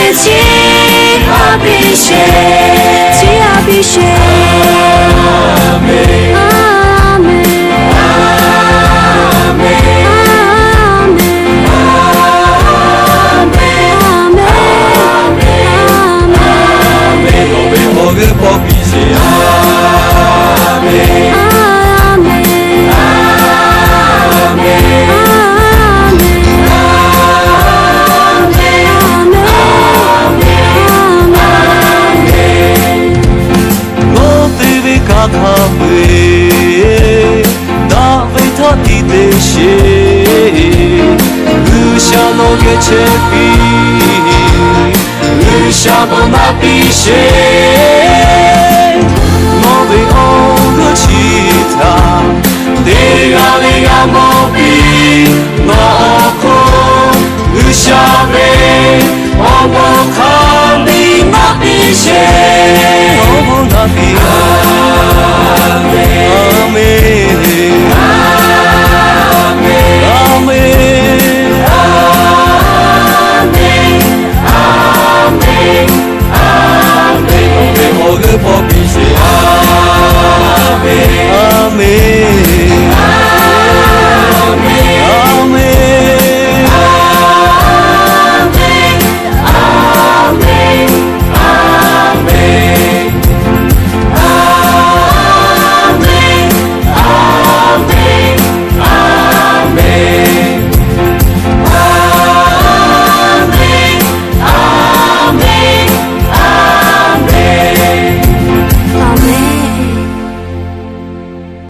Chi a piˇ sheˍ, chi a piˇ sheˍ. Aˍmenˍ. Aˍmenˍ. Aˍmenˍ. Aˍmenˍ. Aˍmenˍ. Aˍmenˍ. Aˍmenˍ. Awˬ ve awˬ g'euˆ pawˆ piˇ sheˍ. Aˍmenˍ. Aˍmenˍ. Aˍmenˍ. Aˍmenˍ. Nawˬ te ve hk'aˬ hk'aˬ hk'e daꞈ ve htaˇ tiˇ te sheˍ. G'uiˬsha nawˬ geh chehˇ piˇ. G'uiˬsha bon naˆ piˇ sheˍ. Nawˬ ve awˬ g'euˆ chi htaꞈ teˇ g'aˇ le g'a mawˬ piˇ. Nawˬ awˬ hk'oˆ G'uiˬsha ve awˬ bon hk'a biˇ naˆ piˇ sheˍ. Awˬ bon naˆ piˇ. Aˍmenˍ.